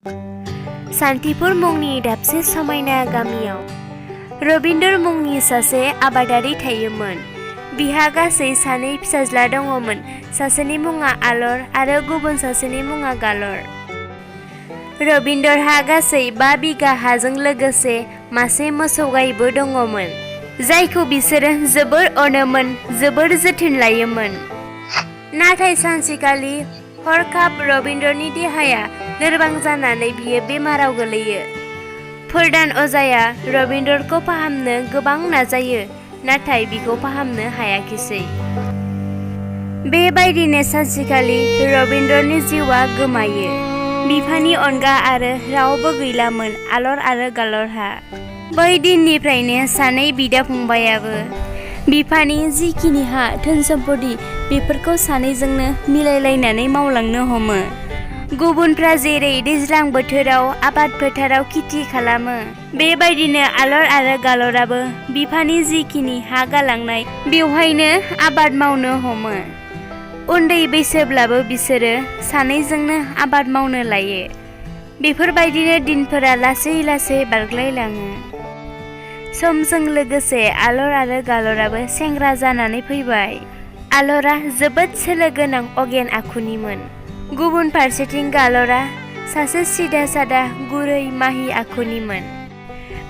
सान्तिपुर मुंनि दाबसे समायना गामियाव रबिन्द्र मुंनि सासे आबादारि थायोमोन। बिहा गासै सानै फिसाज्ला दङमोन। सासेनि मुङा आलर आरो गुबुन सासेनि मुङा गालर। रबिन्द्रहा गासै 5 बिगा हाजों लोगोसे मासे मोसौ गायबो दङमोन, जायखौ बिसोरो जोबोर अनोमोन, जोबोर जोथोन लायोमोन। नाथाय सानसेखालि हरखाब रबिन्द्रनि देहाया लोरबां जानानै बियो बेमाराव गोलैयो। फोरदान अजाया रबिन्द्रखौ फाहामनो गोबां नाजायो, नाथाय बिखौ फाहामनो हायाखिसै। बेबायदिनो सानसेखालि रबिन्द्रनि जिउआ गोमायो। बिफानि अनगा आरो रावबो गैलामोन आलर आरो गालरहा। बै दिननिफ्रायनो सानै बिदा फंबायाबो बिफानि जिखिनि हा धोन सम्पति बेफोरखौ सानैजोंनो मिलायलायनानै मावलांनो हमो। गुबुनफ्रा जेरै दैज्लां बोथोराव आबाद फोथाराव खेथि खालामो, बेबायदिनो आलर आरो गालराबो बिफानि जिखिनि हा गालांनाय बेवहायनो आबाद मावनो हमो। उन्दै बैसोब्लाबो बिसोरो सानैजोंनो आबाद मावनो लायो। बेफोरबायदिनो दिनफोरा लासै लासै बारग्लायलाङो। समजों लोगोसे आलर आरो गालराबो सेंग्रा जानानै फैबाय। आलरा जोबोद सोलो गोनां अगेन आखुनिमोन। गुबुन फारसेथिं गालरा सासे सिदा सादा गुरै माहि आखुनिमोन।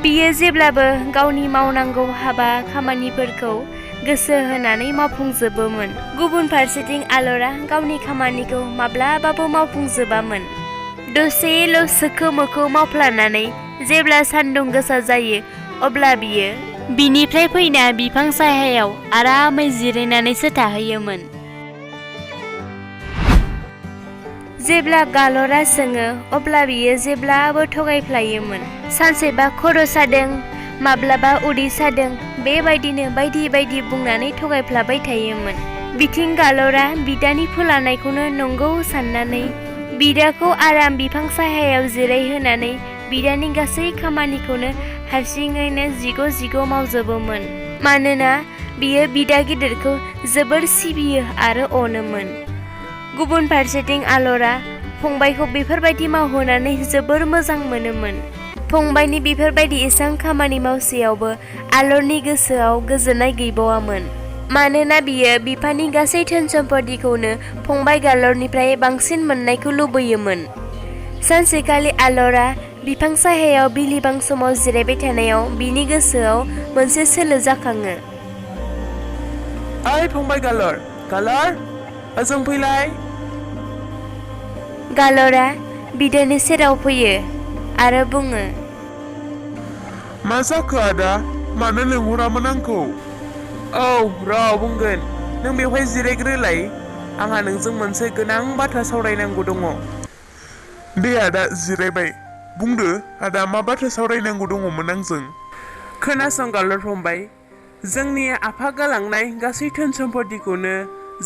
बियो जेब्लाबो गावनि मावनांगौ हाबा खामानिफोरखौ गोसो होनानै मावफुंजोबोमोन। गुबुन फारसेथिं आलरा गावनि खामानिखौ माब्लाबाबो मावफुंजोबामोन। दसेल' सोखो मोखो मावफ्लानानै जेब्ला सान्दुं गोसा जायो अब्ला बियो बिनिफ्राय फैना बिफां सायायाव आरामै जिरायनानैसो थाहैयोमोन। जेब्ला गालरा सोङो अब्ला बियो जेब्लाबो थगायफ्लायोमोन। सानसेबा खर' सादों, माब्लाबा उदै सादों, बेबायदिनो बायदि बायदि बुंनानै थगायफ्लाबाय थायोमोन। बिथिं गालरा बिदानि फोलानायखौनो नंगौ साननानै बिदाखौ आराम बिफां सायायाव जिरायहोनानै बिदानि गासै खामानिखौनो हारसिङैनो जिग' मावजोबोमोन। मानोना बियो बिदा गिदिरखौ जोबोर सिबियो आरो अनोमोन। गुबुन फारसेथिं आलरा फंबायखौ बेफोरबायदि मावहोनानै जोबोर मोजां मोनोमोन। फंबायनि बेफोरबायदि एसां खामानि मावसेयावबो आलरनि गोसोआव गोजोननाय गैबावामोन। मानोना बियो बिफानि गासै धोन सम्पतिखौनो फंबाय गालरनिफ्राय बांसिन मोननायखौ लुबैयोमोन। सानसेखालि आलरा बिफां सायायाव बिलिबां समाव जिरायबाय थानायाव बिनि गोसोआव मोनसे सोलो जाखाङो। ओइ फंबाय गालर, गालर, ओजों फैलाय। गालरा बिदानि सेराव फैयो आरो बुङो, मा जाखो आदा? मानो लिंहरामोन आंखौ? औ र' बुंगोन, नों बेवहाय जिरायग्रोलाय। आंहा नोंजों मोनसे गोनां बाथ्रा सावरायनांगौ दङ। दे आदा जिरायबाय। बुंदो आदा, मा बाथ्रा सावरायनांगौ दङमोन आंजों? खोनासं गालर फंबाय, जोंनि आफा गालांनाय गासै धोन सम्पतिखौनो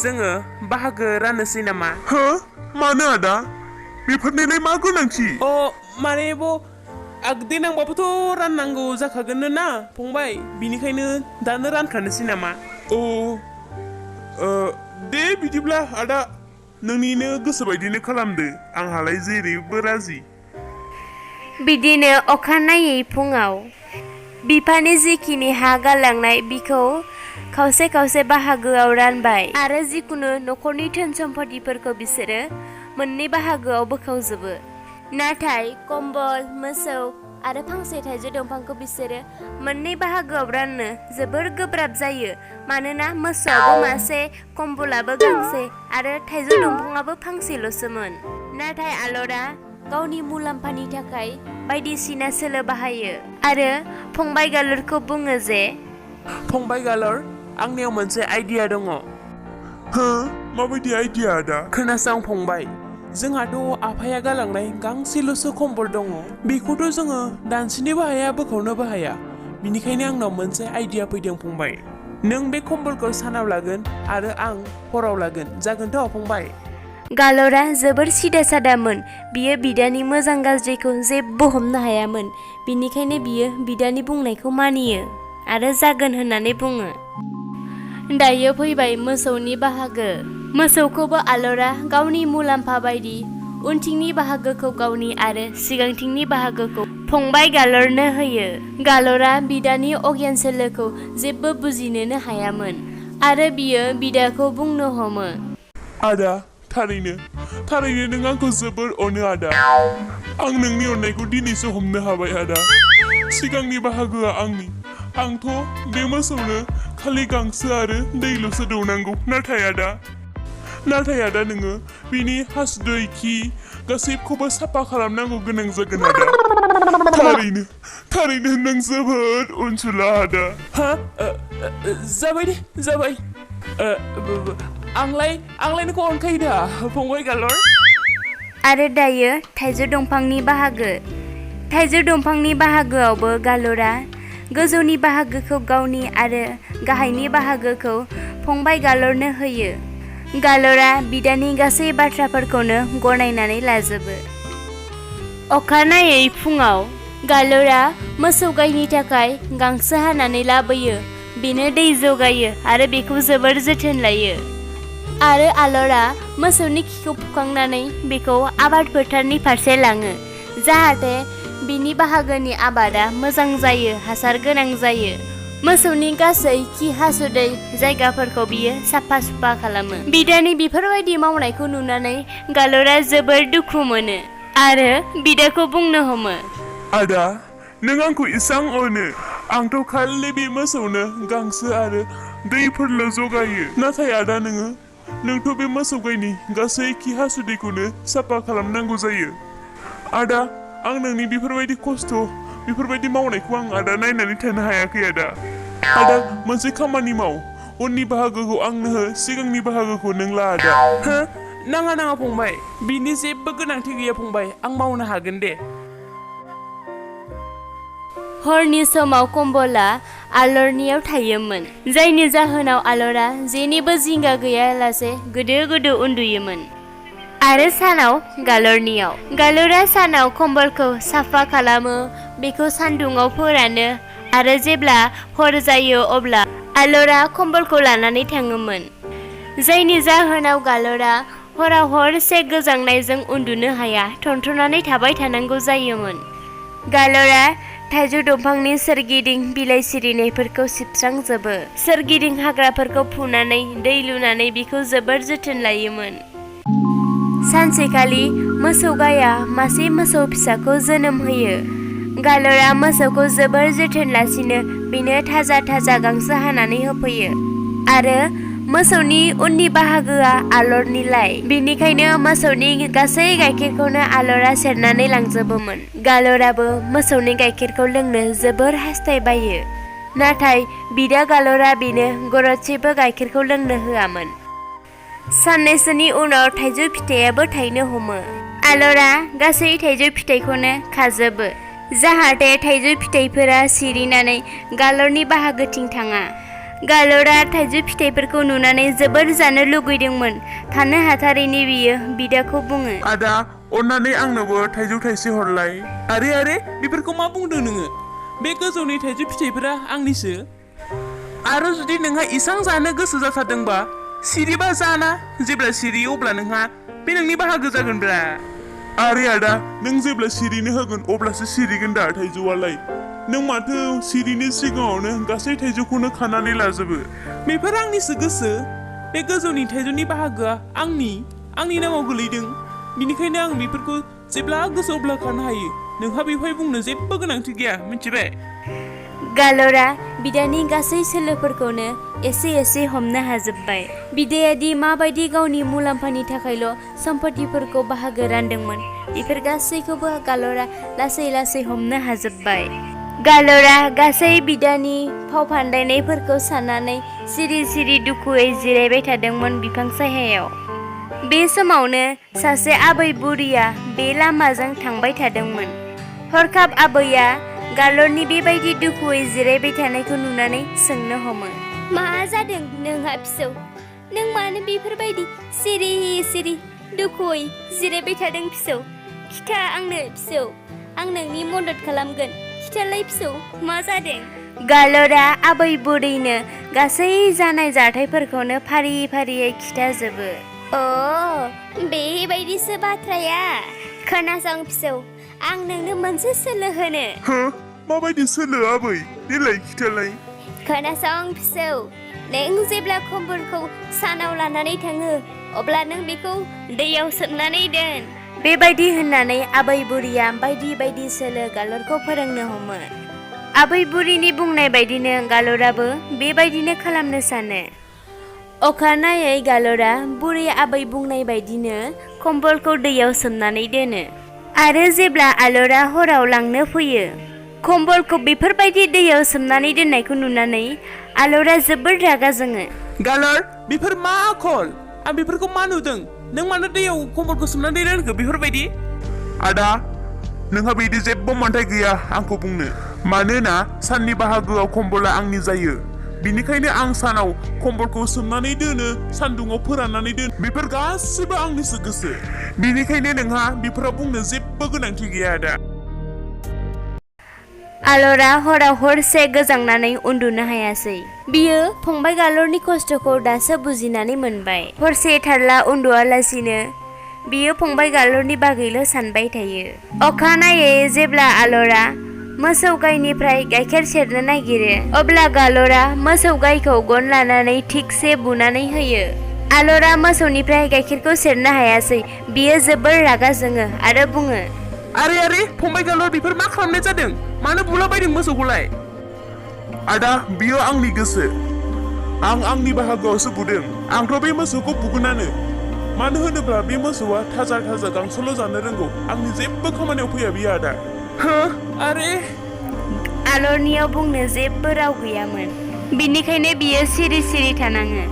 जोङो बाहागो राननोसै नामा? हो? मानो आदा? बेफोरनिलाय मा गोनांथि? माने देनांबाबोथ' राननांगौ जाखागोन ना फंबाय, बिनिखायनो दानो रानखानोसै नामा? दे बिदिब्ला आदा, नोंनिनो गोसो बायदिनो खालामदो, आंहालाय जेरैबो राजि। बिदिनो अखानायै फुङाव बिफानि जिखिनि हा गालांनाय बिखौ खावसे खावसे बाहागोआव रानबाय आरो जिखुनु न'खरनि धोन सम्पतिफोरखौ बिसोरो मोननै बाहागोआव बोखावजोबो। नाथाय कम्बल, मोसौ आरो फांसे थाइजौ दंफांखौ बिसोरो मोननै बाहागोआव राननो जोबोर गोब्राब जायो। मानोना मोसौआबो मासे, कम्बलाबो गांसे आरो थाइजौ दंफाङाबो फांसेल'सोमोन। नाथाय आलरा गावनि मुलाम्फानि थाखाय बायदिसिना सोलो बाहायो आरो फंबाय गालरखौ बुङो जे, फंबाय गालर, आंनियाव मोनसे आइडिया दङ। हो? माबायदि आइडिया आदा? खोनासं फंबाय, जोंहाथ' आफाया गालांनाय गांसेल'सो कम्बल दङ। बेखौथ' जोङो दानसेनोबो हाया, बोखावनोबो हाया। बिनिखायनो आंनाव मोनसे आइडिया फैदों फंबाय। नों बे कम्बलखौ सानाव लागोन आरो आं हराव लागोन, जागोनथ' फंबाय? गालरा जोबोर सिदा सादामोन। बियो बिदानि मोजां गाज्रिखौ जेबो हमनो हायामोन। बिनिखायनो बियो बिदानि बुंनायखौ मानियो आरो जागोन होननानै बुङो। दायो फैबाय मोसौनि बाहागो। मोसौखौबो आलरा गावनि मुलाम्फा बायदि उनथिंनि बाहागोखौ गावनि आरो सिगांथिंनि बाहागोखौ फंबाय गालरनो होयो। गालरा बिदानि अगियान सोलोखौ जेबो बुजिनोनो हायामोन आरो बियो बिदाखौ बुंनो हमो। आदा थारैनो नों आंखौ जोबोर अनो आदा। आं नोंनि अननायखौ दिनैसो हमनो हाबाय आदा। सिगांनि बाहागोआ आंनि। आंथ' बे मोसौनो खालि गांसो आरो दैल'सो दौनांगौ। नाथाय आदा नोङो बिनि हासुदै खि गासैखौबो साफा खालामनांगौ गोनां जागोन आदा। थारैनो नों जोबोद अनसुला आदा। जाबाय आंलाय नोंखौ अनखायो दा फंबाय गालर। आरो दायो थाइजौ दंफांनि बाहागो। थाइजौ दंफांनि बाहागोआवबो गालरा गोजौनि बाहागोखौ गावनि आरो गाहायनि बाहागोखौ फंबाय गालरनो होयो। गालरा बिदानि गासै बाथ्राफोरखौनो गनायनानै लाजोबो। अखानायै फुङाव गालरा मोसौ गायनि थाखाय गांसो हानानै लाबोयो, बेनो दै जगायो आरो बेखौ जोबोर जोथोन लायो। आरो आलरा मोसौनि खिखौ फुखांनानै बेखौ आबाद फोथारनि फारसे लाङो, जाहाथे बिनि बाहागोनि आबादा मोजां जायो, हासार गोनां जायो। मोसौनि गासै खि हासुदै जायगाफोरखौ बियो साफा सुफा खालामो। बिदानि बेफोरबायदि मावनायखौ नुनानै गालरा जोबोर दुखु मोनो आरो बिदाखौ बुंनो हमो। आदा नों आंखौ इसां अनो, आंथ' खालि बे मोसौनो गांसो आरो दैफोरल' जगायो। नाथाय आदा नोंथ' बे मोसौ गायनि गासै खि हासुदैखौनो साफा खालामनांगौ जायो। आदा आं नोंनि बेफोरबायदि खस्थ' बेफोरबायदि मावनायखौ आं आदा नायनानै थानो हायाखै आदा। मोनसे खामानि माव, उननि बाहागोखौ आंनो हो, सिगांनि बाहागोखौ नों ला आदा। नाङा फंबाय, बिनि जेबो गोनांथि गैया फंबाय, आं मावनो हागोन दे। हरनि समाव कम्बलआ आलरनियाव थायोमोन, जायनि जाहोनाव आलरा जेनिबो जिंगा गैयालासे गोदो उन्दुयोमोन। आरो सानाव गालरनियाव। गालरा सानाव कम्बलखौ साफा खालामो, बेखौ सान्दुङाव फोरानो आरो जेब्ला हर जायो अब्ला आलरा कम्बलखौ लानानै थाङोमोन, जायनि जाहोनाव गालरा हराव हरसे गोजांनायजों उन्दुनो हाया, थनथ्रनानै थाबाय थानांगौ जायोमोन। गालरा थाइजौ दंफांनि सोरगिदिं बिलाइ सिरिनायफोरखौ सिबस्रांजोबो, सोरगिदिं हाग्राफोरखौ फुनानै दै लुनानै बिखौ जोबोर जोथोन लायोमोन। सानसेखालि मोसौ गाया मासे मोसौ फिसाखौ जोनोम होयो। गालरा मोसौखौ जोबोर जोथोन लासिनो बेनो थाजा गांसो हानानै होफैयो आरो मोसौनि उननि बाहागोआ आलरनिलाय, बेनिखायनो मोसौनि गासै गाइखेरखौनो आलरा सेरनानै लांजोबोमोन। गालराबो मोसौनि गाइखेरखौ लोंनो जोबोर हास्थायबायो, नाथाय बिदा गालरा बेनो गरदसेबो गाइखेरखौ लोंनो होआमोन। साननैसोनि उनाव थाइजौ फिथाइयाबो थायनो हमो। आलरा गासै थाइजौ फिथाइखौनो खाजोबो, जाहाथे थाइजौ फिथाइफोरा सिरिनानै गालरनि बाहागोथिं थाङा। गालरा थाइजौ फिथाइफोरखौ नुनानै जोबोर जानो लुगैदोंमोन, थानो हाथारैनि बियो बिदाखौ बुङो। आदा अन्नानै आंनोबो थाइजौ थाइसे हरलाय। आरे बेफोरखौ मा बुंदों नोङो? बे गोजौनि थाइजौ फिथाइफोरा आंनिसो। आरो जुदि नोंहा इसां जानो गोसो जाथारदोंबा सिरिबा जाना, जेब्ला सिरियो अब्ला नोंहा बे नोंनि बाहागो जागोनब्रा। आरे आदा नों जेब्ला सिरिनो होगोन अब्लासो सिरिगोन दा थाइजौआलाय। नों माथो सिरिनि सिगाङावनो गासै थाइजौखौनो खानानै लाजोबो। बेफोर आंनिसो गोसो। बे गोजौनि थाइजौनि बाहागोआ आंनि नामाव गोलैदों, बिनिखायनो आं बेफोरखौ जेब्ला गोसो अब्ला खानो हायो। नोंहा बेवहाय बुंनो जेबो गोनांथि गैया, मिथिबाय? गालरा बिदानि गासै सोलोफोरखौनो एसे हमनो हाजोब्बाय। बिदायादि माबायदि गावनि मुलाम्फानि थाखायल' सम्पतिफोरखौ बाहागो रानदोंमोन, बेफोर गासैखौबो गालरा लासै हमनो हाजोब्बाय। गालरा गासै बिदानि फाव फान्दायनायफोरखौ साननानै सिरि दुखुयै जिरायबाय थादोंमोन बिफां सायहायाव। बे समावनो सासे आबै बुरिया बे लामाजों थांबाय थादोंमोन। हरखाब आबैया गालरनि बेबायदि दुखुयै जिरायबाय थानायखौ नुनानै सोंनो हमो। मा जादों नोंहा फिसौ? नों मानो बेफोरबायदि सिरि दुखुयै जिरायबाय थादों फिसौ? खिथा आंनो फिसौ, आं नोंनि मदद खालामगोन। खिथालाय फिसौ, मा जादों? गालरा आबै बुरैनो गासै जानाय जाथायफोरखौनो फारियै खिथाजोबो। बेबायदिसो बाथ्राया। खोनासं फिसौ, आं नोंनो मोनसे सोलो होनो। हो? माबायदि सोलो आबै? देलाय खिथालाय। खोनासं फिसौ, नों जेब्ला कम्बलखौ सानाव लानानै थाङो अब्ला नों बेखौ दैयाव सोमनानै दोन। बेबायदि होननानै आबै बुरिया बायदि बायदि सोलो गालरखौ फोरोंनो हमो। आबै बुरिनि बुंनाय बायदिनो गालराबो बेबायदिनो खालामनो सानो। अखानायै गालरा बुरै आबै बुंनाय बायदिनो कम्बलखौ दैयाव सोमनानै दोनो आरो जेब्ला आलरा हराव लांनो फैयो, कम्बलखौ बेफोरबायदि दैयाव सोमनानै दोननायखौ नुनानै आलरा जोबोद रागा जोङो। गालर, बेफोर मा आखल? आं बेफोरखौ मा नुदों? नों मानो दैयाव कम्बलखौ सोमनानै दोनखो बेफोरबायदि? आदा, नोंहा बिदि जेबो मोन्थाय गैया आंखौ बुंनो। मानोना साननि बाहागोआव कम्बला आंनि जायो। बिनिखायनो आं सानाव कम्बलखौ सोमनानै दोनो, सान्दुङाव फोराननानै दोनो। बेफोर गासिबो आंनिसो गोसो। बिनिखायनो नोंहा बेफोराव बुंनो जेबो गोनांथि गैया आदा। आलरा हराव हरसे गोजांनानै उन्दुनो हायासै। बियो फंबाय गालरनि खस्थ'खौ दासो बुजिनानै मोनबाय। हरसे थारला उन्दुआलासिनो बियो फंबाय गालरनि बागैल' सानबाय थायो। अखानायै जेब्ला आलरा मोसौ गायनिफ्राय गाइखेर सेरनो नागिरो, अब्ला गालरा मोसौ गायखौ गन लानानै थिगसे बुनानै होयो। आलरा मोसौनिफ्राय गाइखेरखौ सेरनो हायासै। बियो जोबोर रागा जोङो आरो बुङो, आरे फंबाय गालर, बेफोर मा खालामनाय जादों? मानो बुलाबायदों मोसौखौलाय? आदा, बियो आंनि गोसो। आं आंनि बाहागोआवसो बुदों। आंथ' बे मोसौखौ बुगोनानो। मानो होनोब्ला बे मोसौआ थाजा गांसोल' जानो रोंगौ। आंनि जेबो खामानियाव फैया बियो आदा। हो? आरे? आलरनियाव बुंनो जेबो राव गैयामोन। बिनिखायनो बियो सिरि सिरि थानाङो।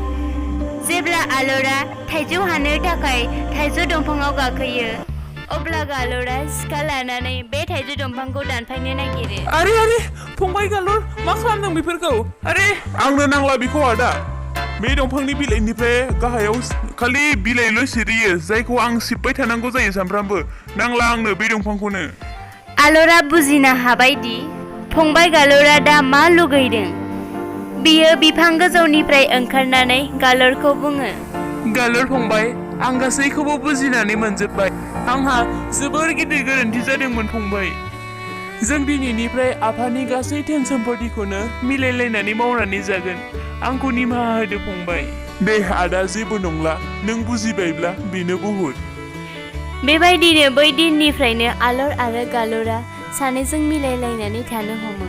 जेब्ला आलरा थाइजौ हानो थाखाय थाइजौ दंफाङाव गाखोयो, अब्ला गालरा सिखा लानानै बे थाइजौ दंफांखौ दानफायनो नागिरो। आरे फंबाय गालर, मा खालामदों बेफोरखौ? आरे आंनो नांला बेखौ आदा। बे दंफांनि बिलाइनिफ्राय गाहायाव खालि बिलाइल' सिरियो, जायखौ आं सिबबाय थानांगौ जायो सानफ्रामबो। नांला आंनो बे दंफांखौनो। आलरा बुजिनो हाबायदि फंबाय गालरा दा मा लुगैदों। बियो बिफां गोजौनिफ्राय ओंखारनानै गालरखौ बुङो, गालर फंबाय, आं गासैखौबो बुजिनानै मोनजोब्बाय। आंहा जोबोर गिदिर गोरोन्थि जादोंमोन फंबाय। जों दिनैनिफ्राय आफानि गासै धोन सम्पतिखौनो मिलायलायनानै मावनानै जागोन। आंखौ निमाहा होदो फंबाय। दे आदा, जेबो नंला। नों बुजिबायब्ला बेनो बहुद। बेबायदिनो बै दिननिफ्रायनो आलर आरो गालरा सानैजों मिलायलायनानै थानो हमो।